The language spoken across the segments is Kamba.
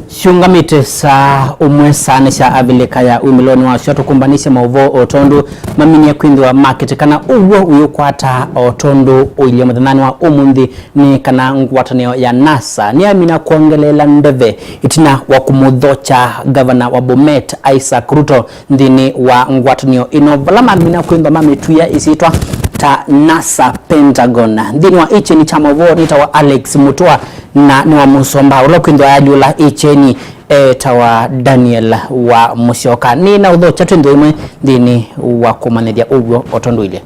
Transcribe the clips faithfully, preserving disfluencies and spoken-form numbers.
Syũngamĩte saa ũmwe saanĩ sya Avilika ya umĩlonĩ wasyo, tũkũmbanĩsye maũvoo o tondũ maminie kwĩthĩwa makĩtĩkana ũw'o ũyũkwata o tondũ ũilye mũthenyanĩ wa ũmũnthĩ nĩ kana ngwatanĩo ya NASA nĩyamina kwongeleela ndeve ĩtina wa kũmũthokya ngavana wa Bomet, Isaac Ruto, nthĩnĩ wa ngwatanĩo ĩno, vala mamina kwĩthwa mamĩtw'ĩa ĩsyĩtwa ta NASA Pentagon. Nthĩnĩ wa ĩkyeni kya maũvoo nĩtawa Alex Mutua, na nĩ wa mũsomba ũla kwĩthwa yaliũla ĩkyeni etawa Daniel wa Mũsyoka. Nĩ na ũthokya twĩ nthĩ ĩmwe nthĩnĩ wa kũmanyĩthya ũw'o o tondũ ilye.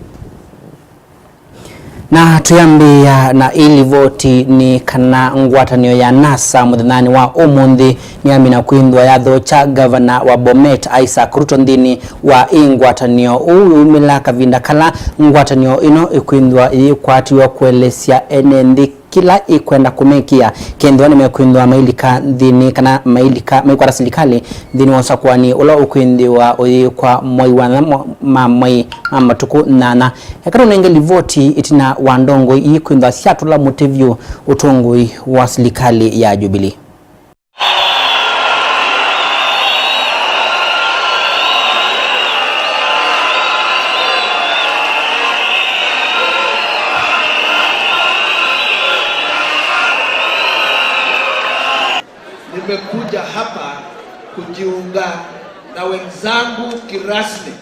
Na twĩambĩĩa na ĩlivoti nĩ kana ngwatanĩo ya NASA mũthenyanĩ wa ũmũnthĩ nĩyamina kwĩthwa yathokya ngavana wa Bomet, Isaac Ruto, nthĩnĩ wa ĩ ngwatanĩo. Ũu wĩumĩla kavinda kala ngwatanĩo ĩno ĩkwĩthwa yĩkwatiwe kũelesya ene nthĩ kĩla ĩkwenda kũmekĩa, kethĩwa nĩmekwĩthwa mailika nthĩnĩ kana mailika maikwata silikalĩ nthĩnĩ wa ũsakũani ũla ũkwĩthĩwa ũyĩkwa mwai wa nyanya mwa-, ma mwai ma matukũ nyanya. Eka tũnenge livoti ĩtina wa ndongoi ii kwĩthwa syatũla mũtĩ vyũ ũtongoi wa silikalĩ ya Jubilee. Nimekuja hapa kujiunga na wenzangu kirasmi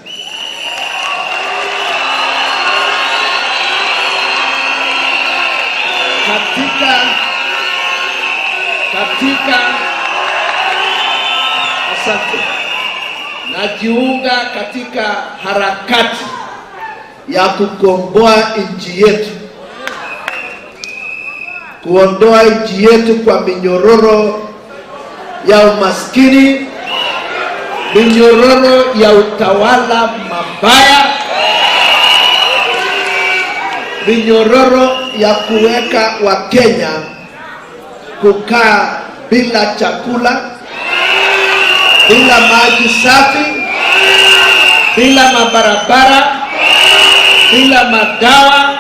katika, katika, asante. Najiunga katika harakati ya kukomboa nchi yetu, kuondoa nchi yetu kwa minyororo ya umaskini, minyororo ya utawala mabaya, minyororo ya kuweka Wakenya kukaa bila chakula, bila maji safi, bila mabarabara, bila madawa,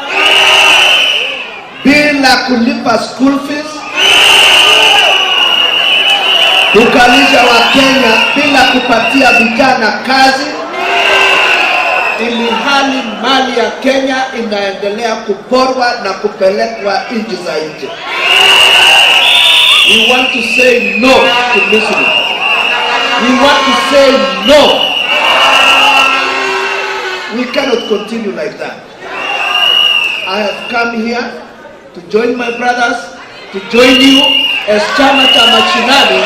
bila kulipa school fees, kukalisha Wakenya bila kupatia vijana kazi, ilihali mali ya Kenya inaendelea kuporwa na kupelekwa nchi za nje. We want to say no to misery. We want to say no. We cannot continue like that. I have come here to join my brothers, to join you as Chama cha Mashinani.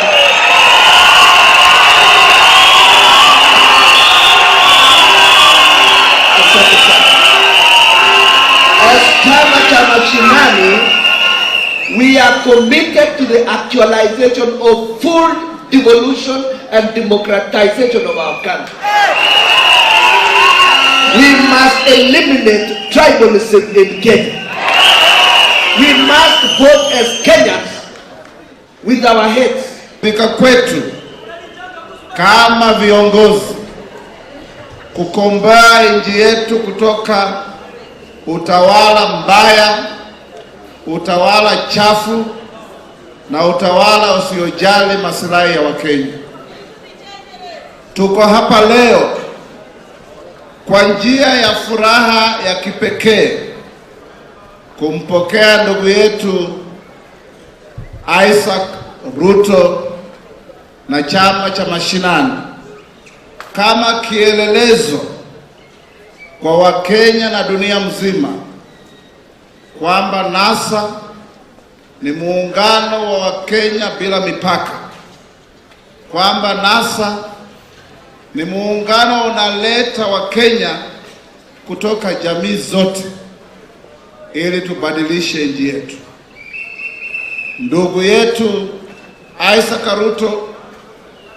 Asante sana. As Chama cha Mashinani, we are committed to the actualization of full devolution and democratization of our country. We must eliminate tribalism in Kenya. We must vote as Kenyans with our heads. Fika kwetu kama viongozi kukomboa nchi yetu kutoka utawala mbaya, utawala chafu na utawala usiojali maslahi ya Wakenya. Tuko hapa leo kwa njia ya furaha ya kipekee kumpokea ndugu yetu Isaac Ruto na Chama cha Mashinani kama kielelezo kwa Wakenya na dunia mzima kwamba NASA ni muungano wa Wakenya bila mipaka, kwamba NASA ni muungano unaleta Wakenya kutoka jamii zote ili tubadilishe nchi yetu. Ndugu yetu Isaac Ruto,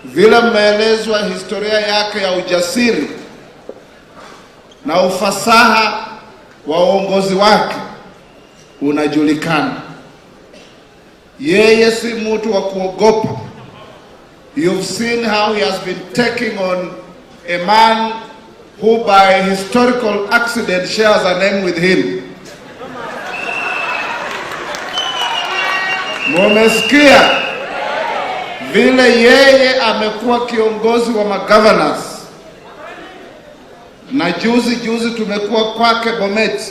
vile mmeelezwa historia yake ya ujasiri na ufasaha wa uongozi wake unajulikana. Yeye si mtu wa kuogopa. You've seen how he has been taking on a man who by historical accident shares a name with him. Mumesikia? Vile yeye amekuwa kiongozi wa magovernors, na juzi juzi tumekuwa kwake Bomet,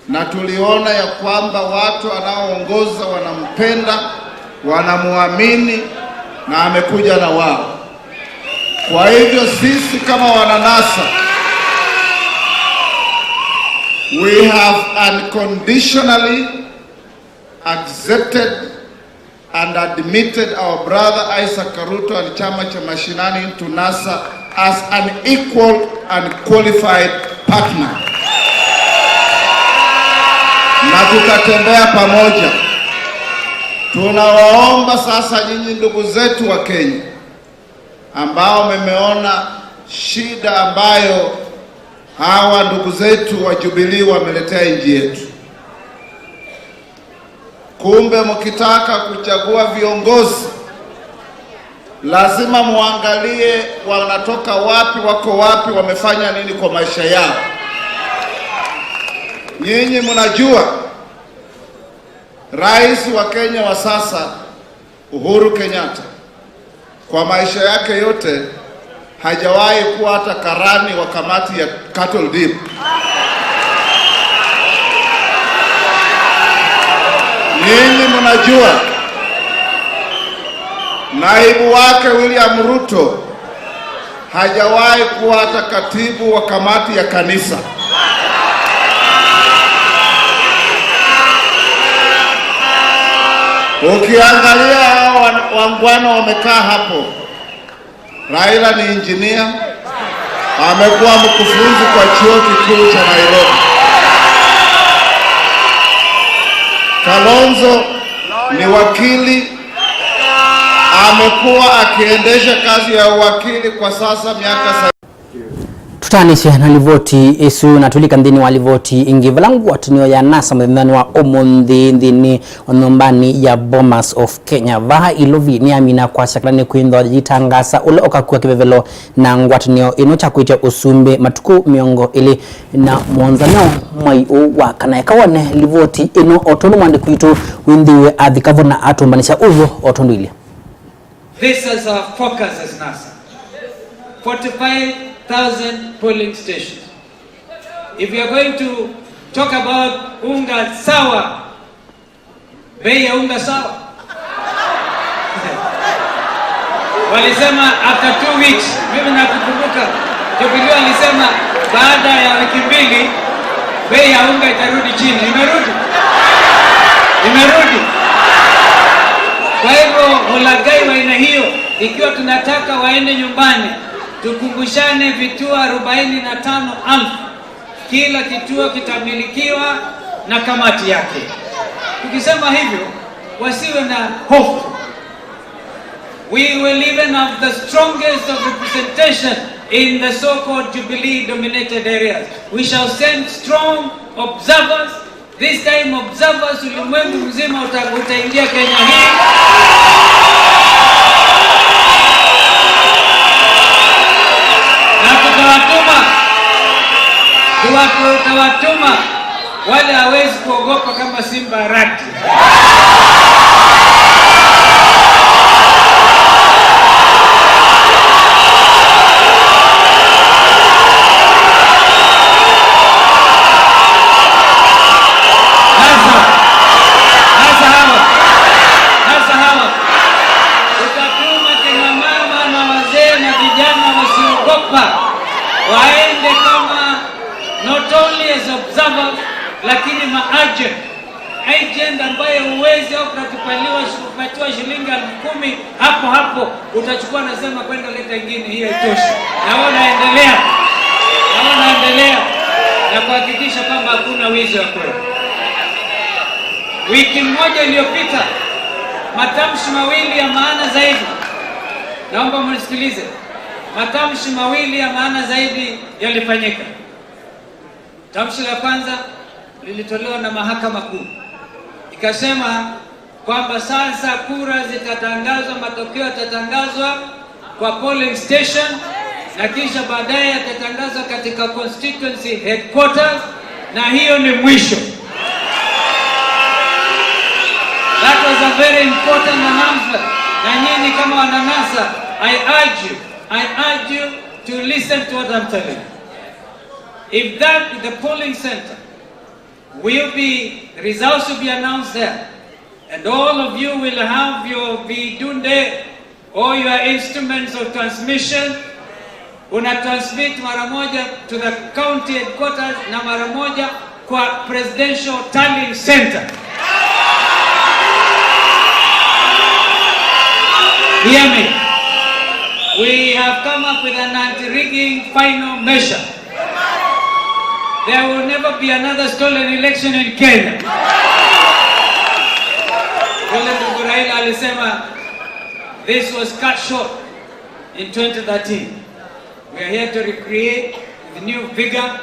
na tuliona ya kwamba watu anaoongoza wanampenda, wanamuamini, na amekuja na wao. Kwa hivyo sisi kama wana NASA, we have unconditionally accepted and admitted our brother Isaac Karuto and chama cha Mashinani into NASA as an equal and qualified partner. Na tutatembea pamoja. Tunawaomba sasa nyinyi ndugu zetu wa Kenya, ambao mmeona shida ambayo hawa ndugu zetu wa Jubilee wameletea nchi yetu. Kumbe mkitaka kuchagua viongozi, lazima muangalie wanatoka wapi, wako wapi, wamefanya nini kwa maisha yao. Nyinyi mnajua, rais wa Kenya wa sasa, Uhuru Kenyatta, kwa maisha yake yote, hajawahi kuwa hata karani wa kamati ya cattle dip. Nyinyi mnajua, naibu wake William Ruto hajawahi kuwa hata katibu wa kamati ya kanisa. Ukiangalia hao wa-, wangwana wamekaa hapo, Raila ni injinia, amekuwa mkufunzi kwa chuo kikuu cha Nairobi. Kalonzo ni wakili, amekuwa akiendesha kazi ya uwakili kwa sasa miaka sa- Tũtaanĩsye na livoti ĩsu na tũlika nthĩnĩ wa livoti ĩngĩ, vala ngwatanĩo ya NASA mũthenyanĩ wa ũmũnthĩ nthĩnĩ o nyũmbanĩ ya Bomas of Kenya vaa Ilovi nĩyamina kwasya kana nĩkwĩthwa yĩtangaasa ũla ũkakua kĩvevelo na ngwatanĩo ĩno kya kwĩtya ũsumbĩ matukũ mĩongo ĩlĩ na mũonza nao mwai ũũ wa kana. Eka wone livoti ĩno o tondũ mwandĩki witũ wĩnthĩiwe athikavo na atũmbanĩsya ũw'o o tondũ ilye. This is our focus as NASA. Forty-five thousand polling stations. If we are going to talk about unga sawa, bei ya unga sawa. Walisema after two weeks, mimi nakukumbuka, Jubilee alisema baada ya wiki mbili, bei ya unga itarudi chini. Imerudi? Imerudi. Kwa hivyo, ulaghai wa aina hiyo, ikiwa tunataka waende nyumbani, tukumbushane vituo arobaini na tano elfu. Kila kituo kitamilikiwa na kamati yake. Tukisema hivyo, wasiwe na hofu. We will even have the strongest of representation in the so-called Jubilee dominated areas. We shall send strong observers. This time observers ulimwengu mzima uta-, utaingia Kenya hii. Na tutawatuma, tuwa-, tutawatuma wale hawezi kuogopa kama simba rati. Sasa, sasa hawa, sasa hawa, tutatuma kina mama na wazee na vijana wasiogopa, waende kama not only as observers, lakini ma agent. Agent ambaye huwezi au unakipaliwa shi-, upatiwa shilingi elfu kumi, hapo hapo utachukua, nasema, "Kwenda leta ingine, hiyo haitoshi." Na wao wanaendelea, na wao wanaendelea na kuhakikisha kwamba hakuna wizi wa kura. Wiki moja iliyopita, matamshi mawili ya maana zaidi, naomba mnisikilize, matamshi mawili ya maana zaidi yalifanyika. Tamshi la kwanza lilitolewa na Mahakama Kuu, ikasema kwamba sasa kura zitatangazwa, matokeo yatatangazwa kwa polling station, na kisha baadaye yatatangazwa katika constituency headquarters, na hiyo ni mwisho. That was a very important announcement. Na nyinyi kama wana NASA, I urge you, I urge you to listen to what I'm telling you. If that, the polling center will be, results will be announced there, and all of you will have your vidunde or your instruments of transmission, una transmit mara moja to the county headquarters na mara moja kwa Presidential Tallying Center. Hear me. We have come up with an anti-rigging final measure. There will never be another stolen election in Kenya. Vile ndugu Raila alisema, this was cut short in twenty thirteen. We are here to recreate with new vigor,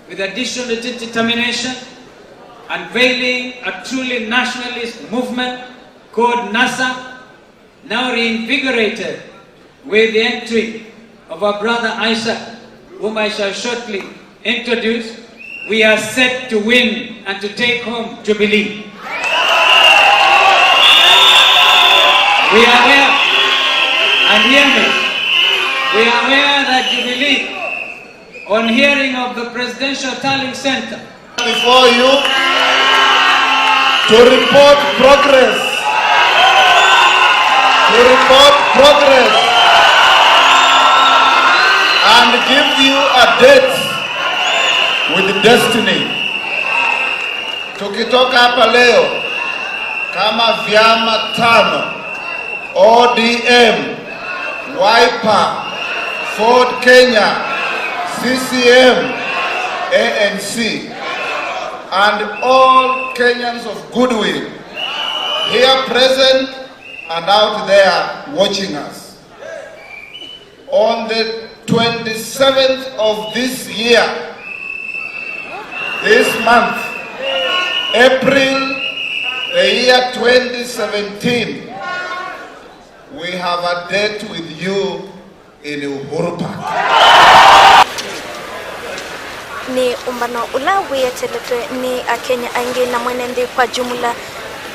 with additional determination, unveiling a truly nationalist movement called NASA, now reinvigorated with the entry of our brother Isaac, whom I shall shortly introduce. We are set to win and to take home Jubilee. We are aware, and hear me, we are aware that Jubilee, on hearing of the Presidential Tallying Center, before you to report progress, to report progress and give you a date with destiny. Tukitoka hapa leo kama vyama tano, O D M, Wiper, Ford Kenya, C C M, A N C, and all Kenyans of goodwill here present and out there watching us. On the twenty-seventh of this year, this month, April, the year twenty seventeen, we have a date with you in Uhuru Park. Nĩ ũmbano ũla wĩeteletwe nĩ Akenya aingĩ na mwene nthĩ kwa jumla,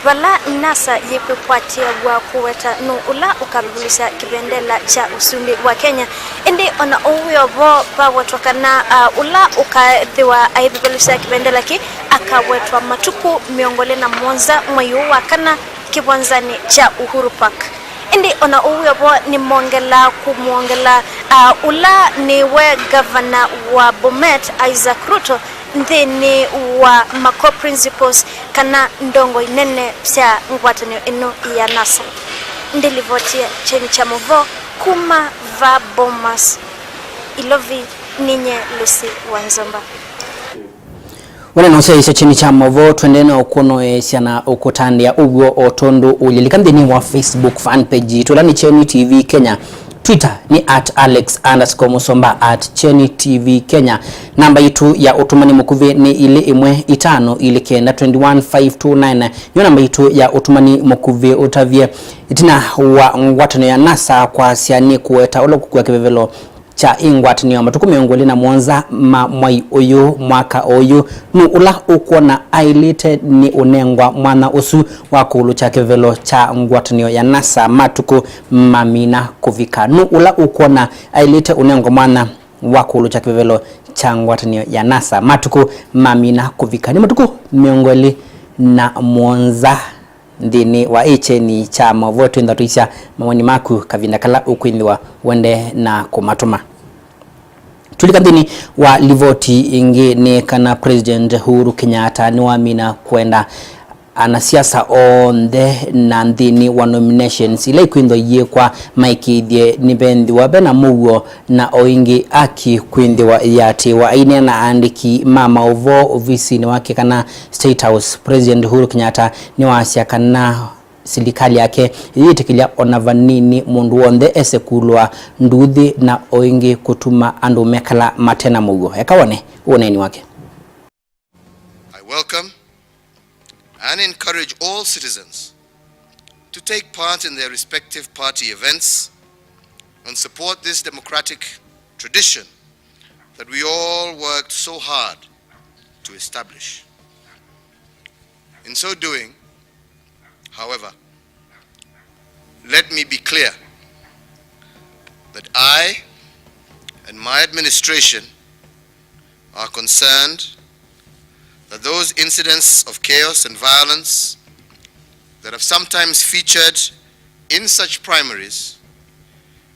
vala NASA yĩkwĩkwatĩaw'a kũweta nũũ ũla ũkavĩvĩlũsya kĩvendela kya ũsumbĩ wa Kenya. Ĩndĩ o na ũu wĩ o vo, vawetwa kana, a, ũla ũkethĩwa aivĩvĩlũsya kĩvendela kĩ akawetwa matukũ mĩongo ĩlĩ na mũonza mwei ũũ wa kana kĩwanzanĩ kya Uhuru Park. Ĩndĩ o na ũu wĩ o vo, nĩmongelaa kũmwongela, a, ũla nĩwe ngavana wa Bomet, Isaac Ruto, nthĩnĩ wa ma core principles kana ndongoi nene sya ngwatanĩo ĩno ya NASA. Ndĩlivotie kyeni kya mũvoo kuma va Bomas, Ilovi, ninye Lucy Wanzomba. Wene nũsyaĩĩsya kyeni kya mavoo, twendee na ũkũnoesya na ũkũtandĩa ũw'o o tondũ ũlilika nthĩnĩ wa Facebook fan page yitũ, ĩla nĩ Kyeni T V Kenya, Twitter nĩ at alex underscore musomba, at Kyeni T V Kenya. Namba yitũ ya ũtũmani mũkuvĩ nĩ ilĩ ĩmwe itano ilĩ kenda twenty one five two nine. Nĩyo namba yitũ ya ũtũmani mũkuvĩ ũtavye. Ĩtina wa ngwatanĩo ya NASA kwasya nĩ kũweta ũla ũkũkua kĩvevelo kya ĩ ngwatanĩo matukũ mĩongo ĩlĩ na mũonza ma mwai ũyũ, mwaka ũyũ, nũũ ũla ũkwona aĩlĩte nĩ ũnengwa mwanya ũsu wa kũulũkya kĩvevelo kya ngwatanĩo ya NASA matukũ mamina kũvika? Nũũ ũla ũkwona aĩlĩte ũnengwa mwanya wa kũulũkya kĩvevelo kya ngwatanĩo ya NASA matukũ mamina kũvika? Nĩ matukũ mĩongo ĩlĩ na mũonza. Nthĩnĩ wa ĩ kyeni kya mavoo twĩntha tũisya mawoni maku kavinda kala ũkwĩthĩwa wende na kũmatũma. Tulika nthĩnĩ wa livoti ĩngĩ nĩ kana President Uhuru Kenyatta nĩwamina kwenda anasiasa onthe na nthĩnĩ wa nominations ila ikwĩthwa iyĩkwa maĩkĩĩthye nĩvethĩwa vena mũuo na o ĩngĩ aki kwĩthĩwa ĩyĩatĩĩwa. Aineena na aandĩki ma maũvoo ovisinĩ wake kana State House, President Uhuru Kenyatta nĩwasya kana silikalĩ yake ĩyĩtĩkĩlya o na vanini mũndũ w'onthe ese kũlũa nduuthĩ na o ĩngĩ kũtuma andũ mekala mate na mũuo. Eka wone ũneeni wake. I welcome and encourage all citizens to take part in their respective party events and support this democratic tradition that we all worked so hard to establish. In so doing, however, Let me be clear that I and my administration are concerned that those incidents of chaos and violence that have sometimes featured in such primaries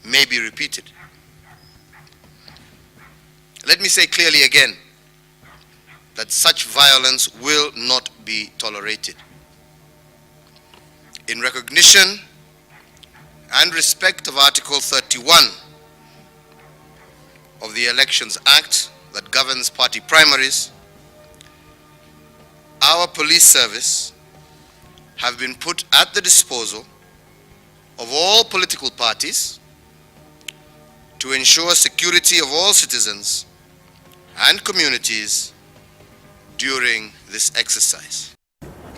may be repeated. Let me say clearly again that such violence will not be tolerated. In recognition and respect of Article thirty-one of the Elections Act that governs party primaries, our police service have been put at the disposal of all political parties to ensure security of all citizens and communities during this exercise.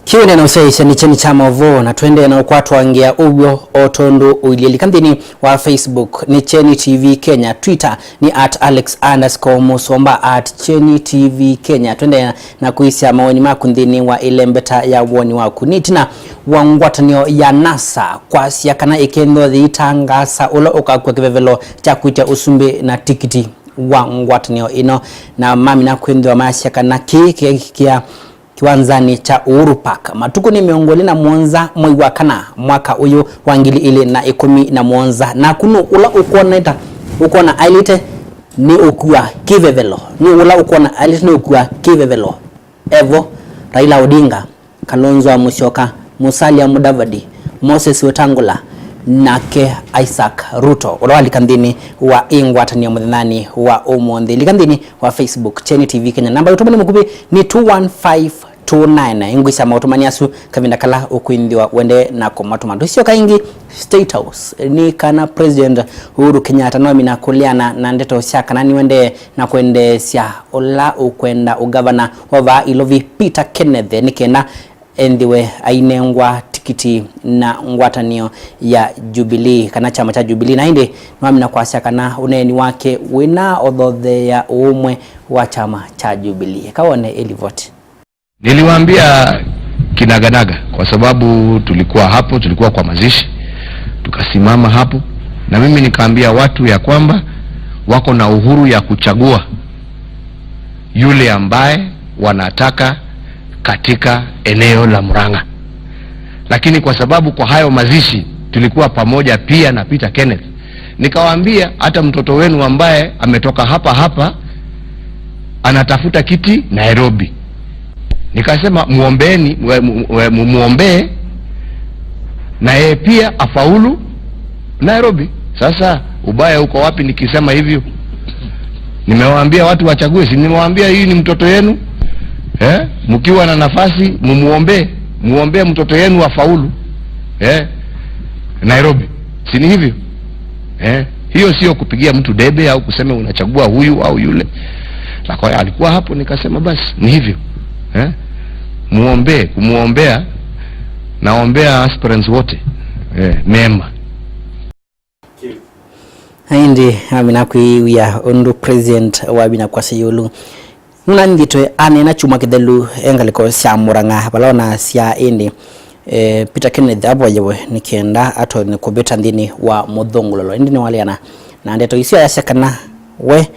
Kĩu nĩ na ũsyaĩĩsya nĩ kyeni kya maũvoo, na tũendee na ũkwatwa ngĩa ũw'o o tondũ ũilyĩ. Lika nthĩnĩ wa Facebook nĩ Kyeni T V Kenya, Twitter nĩ at alex underscore musomba, at Kyeni T V Kenya. Tũendee na kwĩsya mawoni maku nthĩnĩ wa ĩlembeta ya woni waku. Nĩ ĩtina wa ngwatanĩo ya NASA kwasya kana ĩkethĩwa yĩitangaasa ũla ũkakw'a kĩvevelo kya kwĩtya ũsumbĩ na tikiti wa ngwatanĩo ĩno, na mamina kwĩthĩwa mayasya kana kĩĩ kĩekĩkĩa kĩwanzanĩ kya Uhuru Park matukũ nĩ mĩongo ĩlĩ na mũonza mwei wa kana mwaka ũyũ wa ngili ilĩ na ĩkũmi na mũonza. Naku nũ ũla ũkwona ĩta, ũkwona aĩlĩte nĩ ũkua kĩvevelo? Nũ ũla ũkwona aĩlĩte nĩ ũkua kĩvevelo? Evo, Raila Odinga, Kalonzo wa Musyoka, Musalia Mudavadi, Moses Wetangula, nake Isaac Ruto, ũla walika nthĩnĩ wa ĩ ngwatanĩo mũthenyanĩ wa ũmũnthĩ. Lika nthĩnĩ wa Facebook, Kyeni T V Kenya. Namba ya ũtũmani mũkuvĩ nĩ two one five two nine. Ĩngwĩsya maũtũmani asu kavinda kala ũkwĩthĩwa wende na kũmatũma. Tũsyoka ĩngĩ State House nĩ kana President Uhuru Kenyatta noamina kũleana na ndeto sya kana nĩwendee na kwendeesya ũla ũkwenda ũgavana wa vaa Ilovi Peter Kenneth nĩ kenda ethĩwe ainengwa tikiti na ngwatanĩo ya Jubilee kana kyama kya Jubilee. Na ĩndĩ nĩwamina kwasya kana ũneeni wake wĩna ũthotheea ũũmwe wa kyama kya Jubilee. Eka wone ĩlivoti. Niliwaambia kinaganaga kwa sababu tulikuwa hapo, tulikuwa kwa mazishi, tukasimama hapo, na mimi nikaambia watu ya kwamba wako na uhuru ya kuchagua yule ambaye wanataka katika eneo la Murang'a. Lakini kwa sababu kwa hayo mazishi tulikuwa pamoja pia na Peter Kenneth, nikawaambia hata mtoto wenu ambaye ametoka hapa hapa anatafuta kiti Nairobi. Nikasema muombeeni, mu-, mu-, mu-, muombee na yeye pia afaulu Nairobi. Sasa ubaya uko wapi nikisema hivyo? Nimewaambia watu wachague, si nimewaambia hii ni mtoto yenu? Eh? Mkiwa na nafasi mumuombee, muombee mtoto yenu afaulu. Eh? Nairobi. Si ni hivyo? Eh? Hiyo sio kupigia mtu debe au kusema unachagua huyu au yule. Lakini alikuwa hapo, nikasema basi ni hivyo. Eh? Muombee, kumuombea, naombea aspirants wote eh, mema. Na ĩndĩ amina kwĩw'ĩa ũndũ President wamina kwasya ĩũlũ. Nũnanthĩtwe aneena kyumwa kĩthelu e ngalĩko sya Murang'a, vala onasya ĩndĩ, eh, Peter Kenneth avoyewe nĩ kenda atonye kũvĩta nthĩnĩ wa mũthũngũlũlo. Ĩndĩ nĩwaleana na ndeto isu, ayasya kana we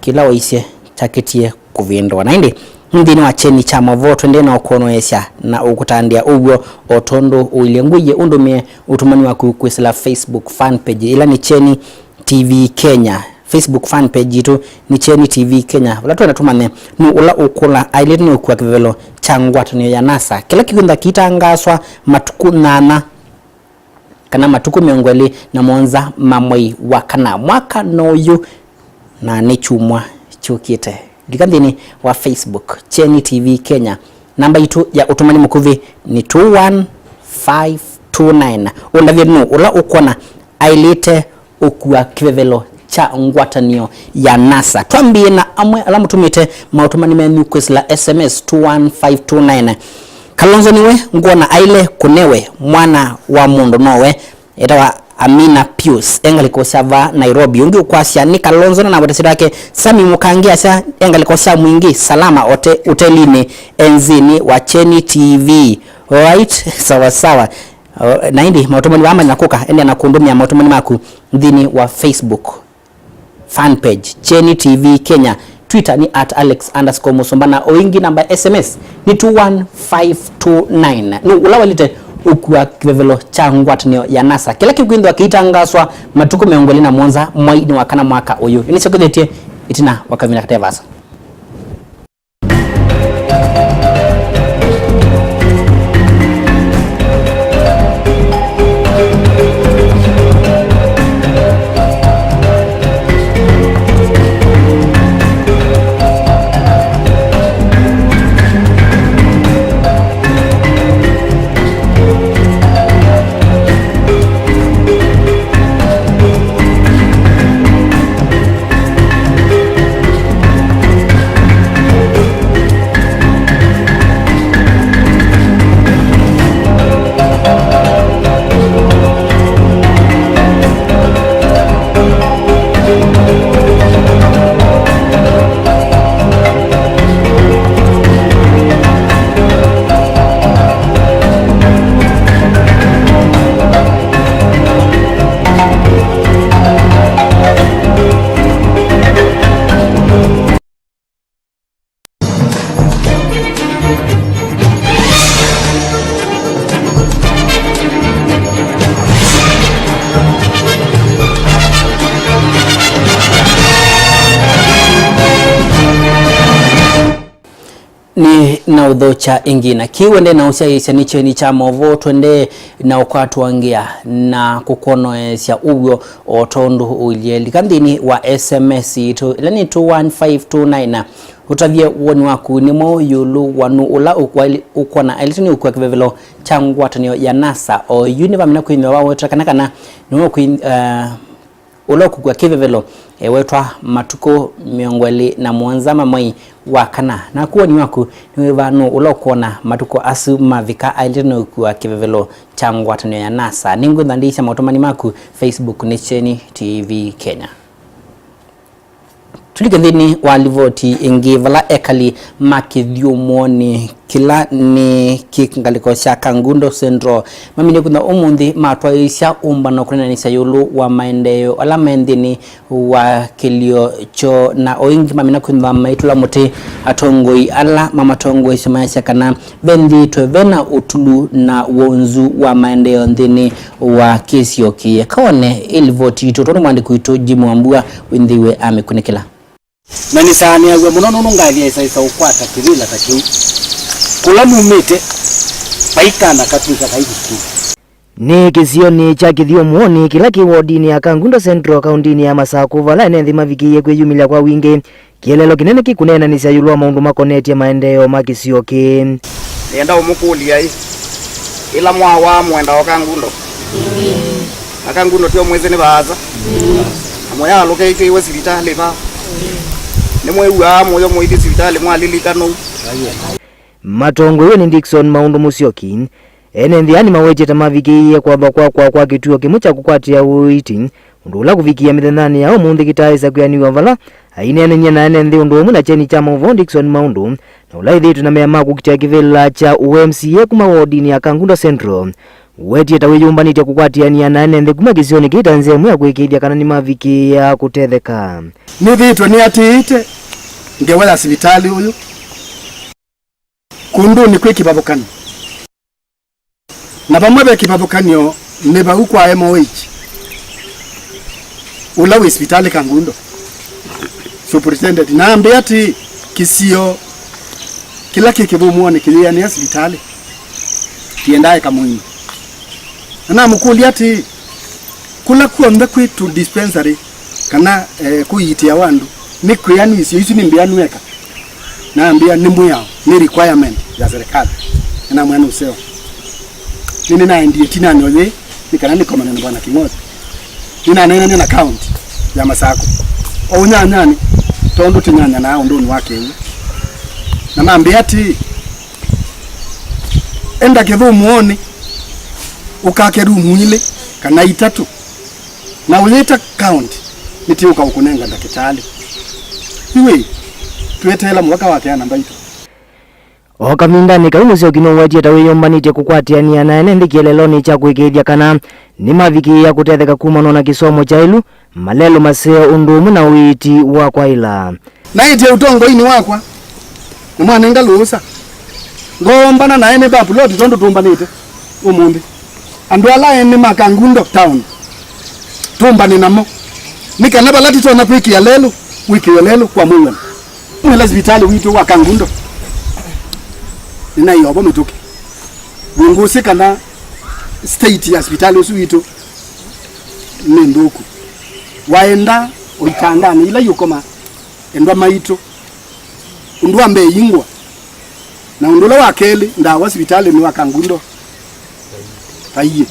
kĩla waisye kyakĩtie kũvĩndũa. Na ĩndĩ nthĩnĩ wa kyeni kya maũvoo, twendee na ũkwonoesya na ũkũtandĩa ũw'o o tondũ ũilye. Ngũie ũndũmĩe ũtũmani waku kwĩsĩla Facebook fan page ĩla nĩ Kyeni T V Kenya. Facebook fan page yitũ nĩ Kyeni T V Kenya, vala twenda tũmanye nũ ũla ũkũla aĩlĩte nĩ ũkua kĩvevelo kya ngwatanĩo ya NASA, kĩla kĩkwĩntha kĩitangaaswa matukũ nyanya kana matukũ mĩongo ĩlĩ na mũonza ma mwei wa kana mwaka no ũyũ, na nĩ kyumwa kyũkĩte. Lika nthĩnĩ wa Facebook, Kyeni T V Kenya. Namba yitũ ya ũtũmani mũkuvĩ nĩ two one five two nine. Ũndavye nũ ũla ũkwona aĩlĩte ũkua kĩvevelo kya ngwatanĩo ya NASA. Twambĩĩe na amwe ala mũtũmĩte maũtũmani menyu kwĩsĩla S M S two one five two nine. Kalonzo nĩwe ngwona aĩle kũnewe, mwana wa mũndũ nowe. Etawa Amina Pius, e ngalĩko sya vaa Nairobi. Ũngĩ ũkwasya nĩ Kalonzo na naweta syĩtwa yake Sami Mũkangi, asya e ngalĩko sya Mwingi Salama ote ũtelinĩ e nzĩnĩ wa Kyeni T V. Alright, sawa sawa. O, na ĩndĩ maũtũmani vaa manyakũka, endeea na kũndũmĩa maũtũmani maku nthĩnĩ wa Facebook fan page, Kyeni T V Kenya, Twitter nĩ at alex underscore musumba, na o ĩngĩ namba ya S M S nĩ two one five two nine. Nũũ ũla waĩlĩte ũkua kĩvevelo kya ngwatanĩo ya NASA kĩla kĩkwĩthĩwa kĩitangaswa matukũ mĩongo ĩlĩ na mũonza mweinĩ wa kana mwaka ũyũ? Nĩnĩsyokethĩtye ĩtina wa kavinda kate vaasa. Nĩ na ũthokya ĩngĩ na kĩu ende na ũsyaĩĩsya nĩ kyeni kya maũvoo twende na ũkwatwa ngĩa na kũkwonoesya ũw'o o tondũ ũilyĩ. Lika nthĩnĩ wa S M S yitũ ĩla nĩ two one five two nine, ũtavye woni waku nĩ mwaũ ĩũlũ wa nũũ ũla ũkwona aĩlĩte nĩ ũkua kĩvevelo kya ngwatanĩo ya NASA. O yu nĩvamina kwĩthĩwa wawetwa kana kana nĩwe kwĩ, eh, Ũla ũkũkua kĩvevelo ewetwa matukũ mĩongo ĩlĩ na mũonza ma mwei wa kana. Naku woni waku nĩ wĩva? Nũũ ũla ũkwona matukũ asu mavika aĩlĩte nĩ ũkua kĩvevelo kya ngwatanĩo ya NASA? Nĩngwĩthwa ndĩisya maũtũmani maku. Facebook nĩ Kyeni T V Kenya. Tũlike nthĩnĩ wa livoti ĩngĩ, vala ekali ma kĩthyũmũonĩ kĩla nĩ kĩ ngalĩko sya Kangundo Central maminie kwĩthwa ũmũnthĩ matwaĩĩsya ũmbano kũneenanĩsya ĩũlũ wa maendeeo ala me nthĩnĩ wa kĩlio kyoo, na o ĩngĩ mamina kwĩthwa maitũla mũtĩ atongoi ala mamatongoesye, mayasya kana venthĩĩtwe vena ũtulu na wonzu wa maendeeo nthĩnĩ wa kĩsio kĩĩ. Eka wone ĩ livoti yitũ tondũ mwandĩki witũ Jim Wambua wĩnthĩiwe amĩkunĩkĩla. Na nĩsaanĩaw'a mũno nũndũ ngathi aisaĩsa ũkwata kĩvĩla ta kĩu. Kũla numĩte, vai kana katw'ĩka kaithi sukulu. Nĩ kĩsionĩ kya Kĩthyũmũonĩ kĩla kĩ wodinĩ ya Kangundo Central, kaũndinĩ ya Masakũ, vala ene nthĩ mavikĩie kwĩyumĩlya kwa wingĩ. Kĩeleelo kĩnene kĩkũneenanĩsya ĩũlũ wa maũndũ makonetye maendeeo ma kĩsio kĩĩ. Nĩenda ũmũkũlya-ĩ, ĩla mwawaa mũendaa o Kangundo? Na Kangundo tyo mwĩsĩ nĩ vaasa? Na mũyaalũka ĩkĩiwe sivitalĩ va? Nĩmwĩw'aa mũyo mũithi sivitalĩ mwalilikanwa? Matongoew'e nĩ Dickson Maũndũ Mũsyoki, ene nthĩ aa nĩmawetie ta mavikĩĩie kwathwa kwa kwakwa kĩtuo kĩmwe kya kũkwatĩa ũiiti, ũndũ ũla kũvikĩa mĩthenyanĩ ya ũmũnthĩ kĩtaaĩsa kwĩanĩw'a vala aineenany'a na ene nthĩ ũndũ ũmwe na kyeni kya maũvoo Dickson Maũndũ, na ũla ĩthĩĩtwe na mea ma kũkitĩa kĩvĩla kya ũ M C A kuma wodinĩ ya Kangundo Central. Wetie ta wĩyũmbanĩtye kũkwatĩanĩa na ene nthĩ kuma kĩsionĩ kĩĩ ta nzĩa ĩmwe ya kũĩkĩĩthya kana nĩmavikĩĩa kũtetheka. Nĩthĩĩtwe nĩatĩĩte ngewa ya sivitalĩ ũyũ kũndũnĩ kwĩ kĩvathũkany'o. Na vamwe ve kĩvathũkany'o nĩ vau kwa M O H, ũla wĩ sivitalĩ Kangundo, superintendent. Na ambĩa atĩĩ, kĩsio kĩla kĩ Kĩthũmũonĩ kĩyĩanĩa sivitalĩ, kĩendaa ĩkamũinĩ. Na namũkũlya atĩĩ, kũla kw'onthe kwĩ tũ dispensary kana, eh, kũiitĩawa andũ, nĩ kwĩanĩsya isu nĩ mbĩanu eka? Nambĩa nĩ mwĩao, nĩ requirement ya serikali. Nĩnamwĩa nũseo. Nĩnĩnaendie ĩtinanĩ o yĩĩ nĩ kana nĩkomane na Bwana Kĩng'othi. Nĩnaneenanie na county ya Masakũ o ũnyanyanĩ, tondũ tũnyanyanaa ũndũnĩ wa kĩw'ũ. Na mambĩa atĩĩ, enda Kĩthũmũonĩ ũkake rumu ilĩ kana itatũ, na ũyĩta county nĩtĩũka ũkũnenga ndakĩtalĩ. Yu ĩ, tweteela mwaka wa keana mbaitũ. O kavindanĩ kau, mũsyoki nũwetie ta wĩyũmbanĩtye kũkwatĩanĩa na ene nthĩ kĩeleelonĩ kya kũĩkĩĩthya kana nĩmavikĩĩa kũtetheka kumanwa na kĩsomo kyaĩlu, malelũ maseo, ũndũ ũmwe na ũiiti wa kwaĩla. Naĩtye ũtongoinĩ wakwa, na mwanenga lũũsa. Ngoombana na ene va ploti tondũ tũmbanĩte ũmũnthĩ. Andũ ala ene ma Kangundo Town, tũmbane namo. Nĩ kana vala tũtonya kwĩkĩa lelũ, wĩkĩwe lelũ kwa mũuo. Mwĩla sivitalĩ witũ wa Kangundo nĩnaĩ ovo mĩtũkĩ. Wĩngũsĩ kana state ya sivitalĩ ũsu witũ nĩ nthũku. Waenda ũitandanĩ ila iũkoma endwa maitũ, ũndũ wa mbee ingwa, na ũndũ ũla wa kelĩ, ndawa sivitalĩnĩ wa Kangundo vaiĩ.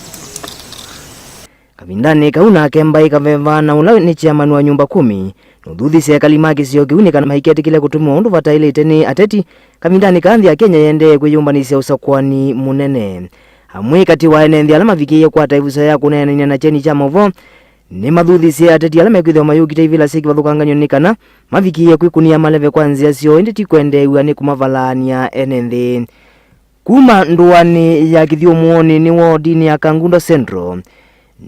Kavindanĩ kau nake Mbaĩ Kaveva, na ũla nĩ chairman wa Nyũmba Kumi, nũthũthĩsye ekali ma kĩsio kĩu nĩ kana maiketĩkĩle kũtũmĩwa ũndũ vataĩlĩte nĩ ateti kavindanĩ kaa nthĩ ya Kenya yĩendee kwĩyũmbanĩsya ũsakũani mũnene. Amwe katĩ wa ene nthĩ ala mavikĩie kwata ĩvuso ya kũneenany'a na kyeni kya maũvoo nĩmathuthĩsye ateti ala mekwĩthĩwa mayũkita ivĩla syĩ kĩvathũkangany'o nĩ kana mavikĩie kwĩkũnĩa maleve kwa nzĩa syoo, ĩndĩ ti kwendeew'a nĩ kũmavalaany'a ene nthĩ. Kuma ndũanĩ ya Kĩthyũmũonĩ nĩ wodinĩ ya Kangundo Central,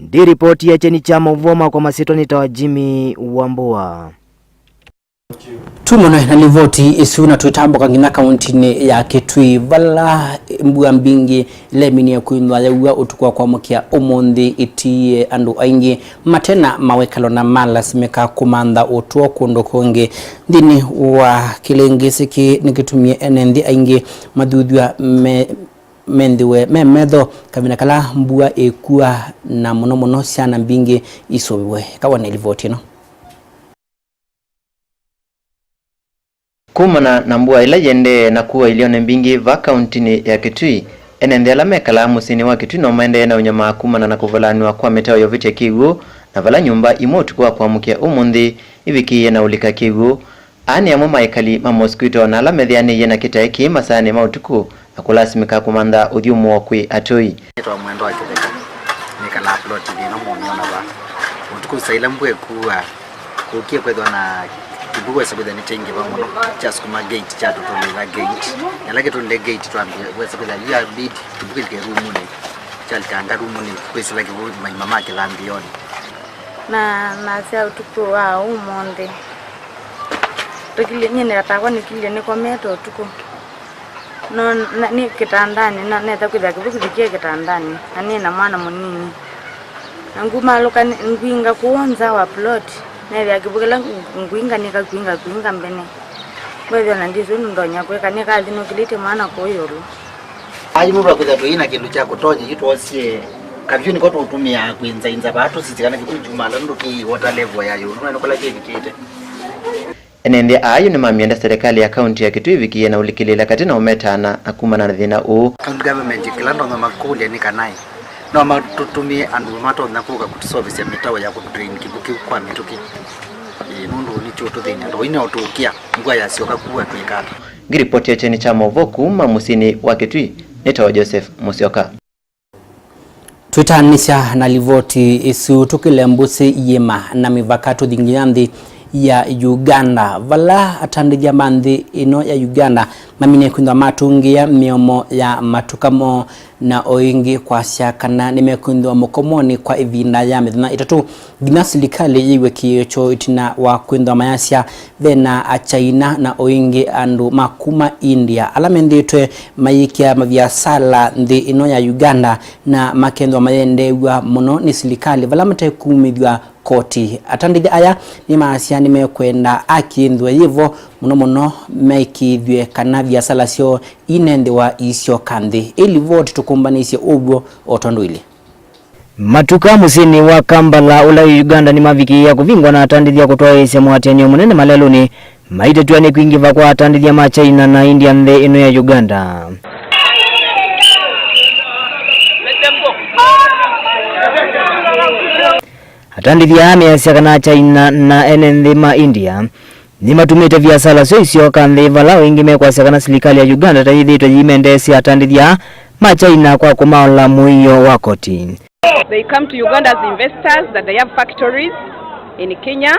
ndĩ ripoti ya kyeni kya maũvoo makwa masyĩtwa nĩtawa Jimmy Wambua. Tumanwe na livoti ĩsu na twĩtambũka nginya kauntinĩ ya Kitui, vala mbua mbingĩ ĩla ĩminie kwĩthwa yaua ũtukũ wa kwamũkĩa ũmũnthĩ ĩtiie andũ aingĩ mate na mawĩkalo na malasimĩka kũmantha ũtũo kũndũ kũngĩ. Nthĩnĩ wa kĩlĩngĩsĩ kĩĩ nĩkĩtumie ene nthĩ aingĩ mathuthw'a me, menthĩwe me metho kavinda kala mbua ĩkua, na mũno mũno syana mbingĩ isũviwe. Eka wone livoti ĩno. Kumana na mbua ĩla yĩendee na kua ilionĩ mbingĩ va kauntinĩ ya Kitui, ene nthĩ ala mekalaa mũsyĩnĩ wa Kitui no maendee na ũnyamaa kumana na kũvalaanw'a kwa mĩtao ya ũvĩtya kĩw'ũ, na vala nyũmba imwe ũtukũ wa kwamũkĩa ũmũnthĩ ivikĩie na ũlika kĩw'ũ. Aa nĩ amwe ma ekali ma mosquito na ala metheanĩie na kĩtaĩ kĩĩ masaanĩ ma ũtukũ na kũlasimĩka kũmantha ũthyũmũo kwĩ atũi. Nĩtawa Mwendwa Kĩtheka, nĩkalaa plot ĩno mũmĩona va. Ũtukũ saa ila mbua ĩkua, kũkie kwĩthwa na kĩw'ũ wesa kwĩthwa nĩ kyaingĩva mũno, kyasukuma gate, kyatũtũlĩla gate. Na ĩla kĩtũlile gate twambie, wesa kwĩthwa yu ya bid, kĩw'ũ kĩlike rumunĩ, kyalikanga rumunĩ, kwĩsĩla kĩw'ũ maima ma kĩthambĩonĩ. Na nasya ũtukũ wa ũmũnthĩ, tũkilyĩ, nyie nĩkatakwa nĩkilyĩ nĩkomete ũtukũ. No na, nĩ kĩtandanĩ, na netha kwĩthĩa kĩvũkĩthĩ kĩ kĩtandanĩ, na nĩ na mwana mũnini. Na ngumalũka nĩ, ngwinga kũũ nza wa plot, nethĩa kĩvũ kĩla ngwinga nĩkakwinga kwinga mbene. Ngwethĩa na ndĩsĩ ũndũ ndonya kwĩka, nĩkathinũkĩlĩtye mwana kũũ ĩũlũ. Aimũ vakwĩthĩa tũi na kĩndũ kya kũtonya, yu twosie kavyũ nĩko tũtũmĩaa kwĩnzainza vaa tũsisye kana kĩkw'ũ kyumala nũndũ kĩ water level ya ĩũlũ, na nĩ kũla kĩvikĩte. Ene nthĩ aa yu nĩmamyenda serikali ya kaunti ya Kitui ĩvikĩĩe na ũlikĩlĩĩla katĩ na ũmetaana na kumana na thĩna ũũ. County government kĩla ndonya makũlya nĩ kana ĩ, no matũtũmĩe andũ matonya kũka kũtũseũvĩsya mĩtao ya kũdrain kĩw'ũ kĩu kwa mĩtũkĩ. Ĩĩ, nũndũ nĩkyo ũtũthĩny'a. Tũi nĩ o tũũkĩa, mbua yasyoka kua twĩka ata? Ngĩripoti ya kyeni kya maũvoo kuma mũsyĩnĩ wa Kitui, nĩtawa Joseph Mũsyoka. Twĩtaanĩsya na livoti ĩsu, tũkĩle mbũsĩ iĩma na mĩvaka tũthi nginya nthĩ ya Uganda, vala atandĩthya ma nthĩ ĩno ya Uganda mamine kwĩthwa matũngĩĩa mĩomo ya matuka moo, na o ĩngĩ kwasya kana nĩmekwĩthwa mũkomonĩ kwa ĩvinda ya mĩthenya ĩtatũ, nginya silikalĩ yĩw'e kĩĩo kyoo ĩtina wa kwĩthwa mayasya vena Achaina na o ĩngĩ andũ ma kuma India ala mendĩtwe mayĩkĩa maviasala nthĩ ĩno ya Uganda, na makethwa mayendeew'a mũno nĩ silikalĩ vala matekumĩthw'a koti. Atandĩthya aya nĩmaasya nĩmekwenda akĩĩthwe yĩvo mũno mũno maĩkĩĩthw'e kana viasala syoo inenthĩwa isyoka nthĩ. Ĩ livoti tũkũmbanĩsye ũw'o o tondũ ilĩ. Matuka mũsyĩnĩ wa Kampala, ũla wĩ Uganda, nĩmavikĩĩa kũvingwa na atandĩthya kũtwaĩĩsya mũatĩanĩo mũnene malelũnĩ, maitetw'a nĩ kwingĩva kwa atandĩthya ma China na India nthĩ ĩno ya Uganda. Atandĩthya aa measya kana China na ene nthĩ ma India nĩmatumĩte viasala syoo isyoka nthĩ, vala o ĩngĩ mekwasya kana silikalĩ ya Uganda ta yĩthĩĩtwe yĩimendeesya atandĩthya ma China kwa kũmaola mũio wa koti. They come to Uganda as investors, that they have factories in Kenya.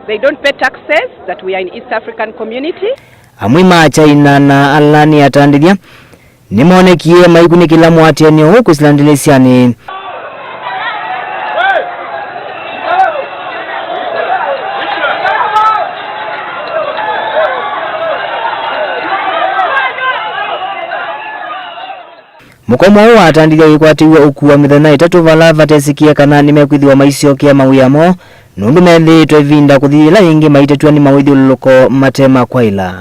They don't pay taxes, that we are in East African community. Amwe ma China na ala nĩ atandĩthya nĩmonekie maikunĩkĩla mũatĩanĩo ũũ kwĩsĩla ndĩlĩsyanĩ. Mũkomo ũũ wa atandĩthya wĩkwatĩw'e ũkua mĩthenya ĩtatũ vala vatesĩkĩe kana nĩmekwĩthĩwa maisyokea mawĩa moo, nũndũ methĩĩtwe ĩvinda kũthi yĩla yĩngĩ maitetw'a nĩ mawĩthyũlũlũko mate ma kwaĩla.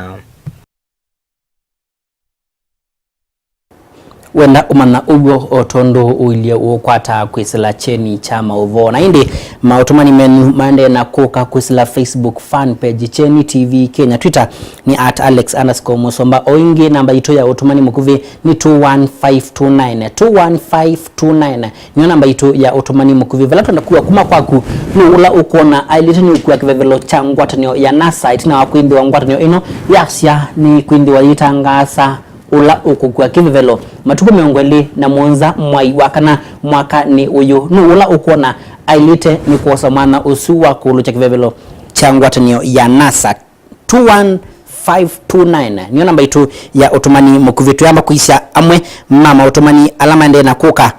Wenda ũmanya ũw'o o tondũ ũilye ũũkwata kwĩsĩla kyeni kya maũvoo. Na ĩndĩ maũtũmani menyu maendee na kũka kwĩsĩla Facebook fan page Kyeni T V Kenya, Twitter nĩ at alex underscore mũsomba. O ĩngĩ namba yitũ ya ũtũmani mũkuvĩ nĩ two one five two nine, two one five two nine. Nĩyo namba yitũ ya ũtũmani mũkuvĩ. Vala twenda kua kuma kwaku, nũũ ũla ũkwona aĩlĩte nĩ ũkua kĩvevelo kya ngwatanĩo ya NASA ĩtina wa kwĩthĩwa ngwatanĩo ĩno yasya nĩ kwĩthĩwa yĩtangaasa ũla ũkũkua kĩvevelo matukũ mĩongo ĩlĩ na mũonza mwai wa kana mwakanĩ ũyũ? Nũũ ũla ũkwona aĩlĩte nĩ kwosa mwanya ũsu wa kũũlũkya kĩvevelo kya ngwatanĩo ya NASA? Two one five two nine nĩyo namba itũ ya ũtũmani mũkuvĩ. Twĩamba kũisya amwe ma maũtũmani ala maendee na kũka.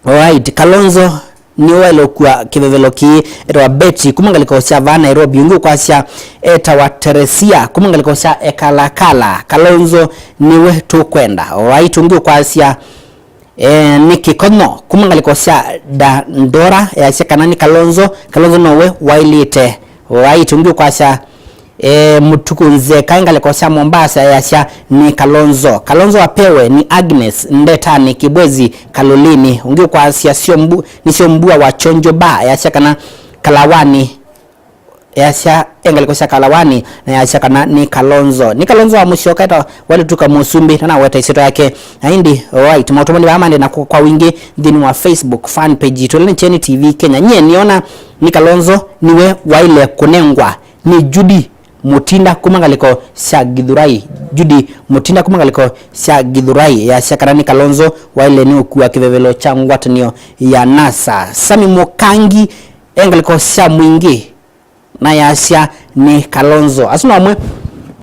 Alright, Kalonzo nĩwaĩle ũkua kĩvevelo kĩĩ, etawa Betty kuma ngalĩko sya vaa Nairobi. Ũngĩ ũkwasya etawa Teresia kuma ngalĩko sya Ekalakala. Kalonzo nĩwe tũkwenda. Alright, ũngĩ ũkwasya, eh, nĩ Kĩkonyo kuma ngalĩko sya Dandora, yasya kana nĩ Kalonzo. Kalonzo nowe waĩlĩte. Alright, ũngĩ ũkwasya, eh, Mũtukũ Nzeka ngalĩko sya Mombasa, yasya nĩ Kalonzo. Kalonzo apewe nĩ Agnes Ndetanĩ Kĩbwezi Kalolini. Ũngĩ ũkwasya syo mbu, nĩ syo mbua wa Chonjo Bar, yasya kana Kalawani, yasya e ngalĩko sya Kalawani, na yasya kana nĩ Kalonzo. Nĩ Kalonzo wa Mũsyoka etawa waĩle ũtw'ĩka mũsumbĩ, na naweta ĩsyĩtwa yake. Na ĩndĩ, alright, maũtũmani vaa maendee na kwa, kwa wingĩ nthĩnĩ wa Facebook fan page yitũ, ĩla nĩ Kyeni T V Kenya. Nyie nĩona nĩ Kalonzo nĩwe waĩle kũnengwa. Nĩ Judy Mũtinda kuma ngalĩko sya Githurai. Judy Mũtinda kuma ngalĩko sya Githurai, yasya kana nĩ Kalonzo waĩle nĩ ũkua kĩvevelo kya ngwatanĩo ya NASA. Sami Mũkangi e ngalĩko sya Mwingĩ, na yasya nĩ Kalonzo. Asu no amwe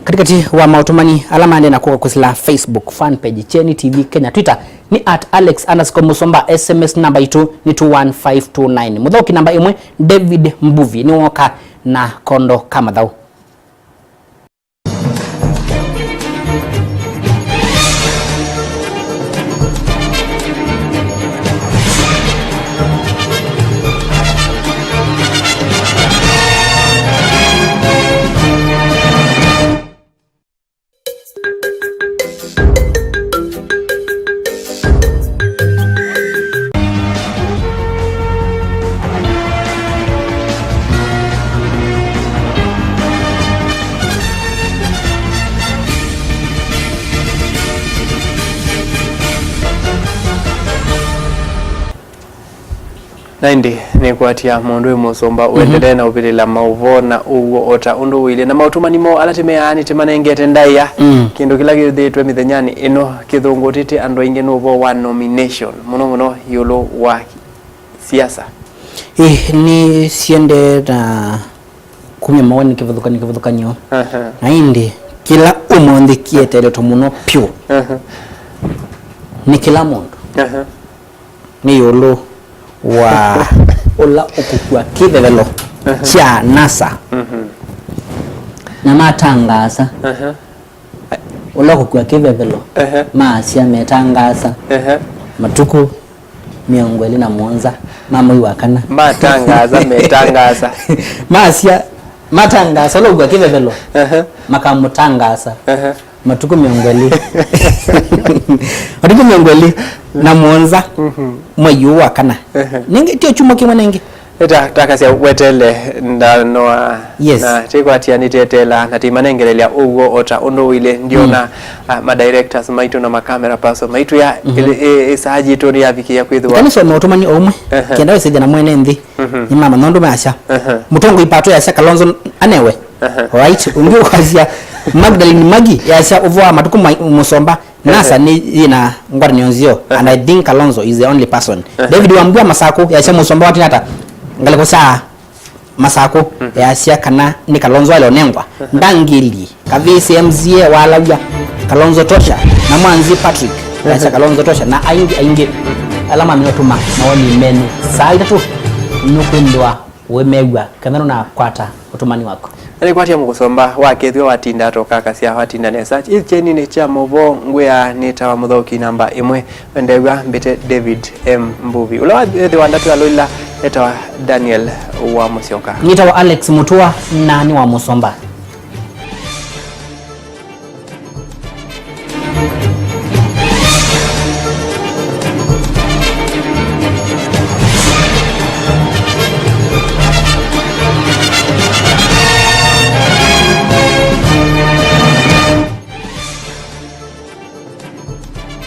katĩkatĩ wa maũtũmani ala maendee na kũka kwĩsĩla Facebook fan page Kyeni T V Kenya, Twitter nĩ at alex underscore mũsomba, S M S namba itũ nĩ two one five two nine. Mũthaũki namba ĩmwe, David Mbuvi, nĩwoka na kondo ka mathaũ. Na ĩndĩ nĩkwatya mũndũ wĩ mũsũmba, mhm, ũendelee na ũvĩlĩla maũvoo na ũw'o o ta ũndũ ũilyĩ. Na maũtũmani moo ala tĩmeaanĩte manengete ndaĩa, mm, kĩndũ kĩla kĩthĩĩtwe mĩthenyanĩ ĩno kĩthũngũtĩte andũ aingĩ nĩ ũvoo wa nomination, mũno mũno ĩũlũ wa siasa. Ĩ, nĩsyendee na kumya mawoni kĩvathũkanyo kĩvathũkanyo. Aha. Na ĩndĩ kĩla ũmũnthĩ kĩeteeletwe mũno pyũ, aha, nĩ kĩla mũndũ, aha, nĩ ĩũlũ wa ũla ũkũkua kĩvevelo, aha, kya NASA. Mhm. Na matangaasa, aha, ũla ũkũkua kĩvevelo, aha, maasya metangaasa, aha, matukũ mĩongo ĩlĩ na mũonza ma mwei wa kana. Matangaasa, metangaasa. Maasya, matangaasa ũla ũkũkua kĩvevelo, aha, makamũtangaasa, aha, matukũ mĩongo ĩlĩ. Matukũ mĩongo ĩlĩ na mũonza, mhm, mwei ũũ wa kana. Aha. Nĩngĩ, tio kyumwa kĩmwe nĩngĩ. Ĩta, takasya wetele ndanoa, yes, na tĩkwatya nĩteteela na tĩmanengelelya ũw'o o ta ũndũ ũilyĩ. Ndiona, mm, ah, ma directors maitũ na ma camera person maitũ ya, mhm, ĩlĩ, ĩ, ĩ, saa yitũ nĩyavikĩĩa kwĩthĩwa. Ĩkanĩsoma ũtũmani o ũmwe, aha, kenda wĩsĩthya na mwene nthĩ, mhm, nĩmamanya ũndũ measya. Aha. Mũtongoi Pato yasya Kalonzo anewe. Aha. Alright, ũngĩ ũkwasya Magdalene Magi yasya ũvoo wa matukũ ma mũsomba, NASA, ehe, nĩ yĩna ngwatanĩo nzeo, ehe, and I think Kalonzo is the only person. Ehe. David Wambua Masaku yasya mũsomba watina ata ngalĩko sya Masakũ, mhm, easya kana nĩ Kalonzo waĩle ũnengwa. Mhm. Ndangĩlye. Kavĩsĩ M C A walaw'a Kalonzo tosha, na Mwanzi Patrick easya, mhm, Kalonzo tosha, na aingĩ aingĩ ala mamĩtũma mawoni menyu. Saa itatũ nũkwĩthĩwa ũimew'a kana nũnakwata ũtũmani waku. Na nĩkwatya mũkũsomba wakethĩwa watinda atũkakasya, watinda nesa. Ĩkyeninĩ kya maũvoo ngwĩa nĩtawa mũthaũki namba ĩmwe. Wendeew'a mbĩte David M Mbuvi. Ũla wethĩwa ndatwĩa lũlila etawa Daniel wa Mũsyoka. Nĩtawa Alex Mutua na nĩ wa Mũsomba.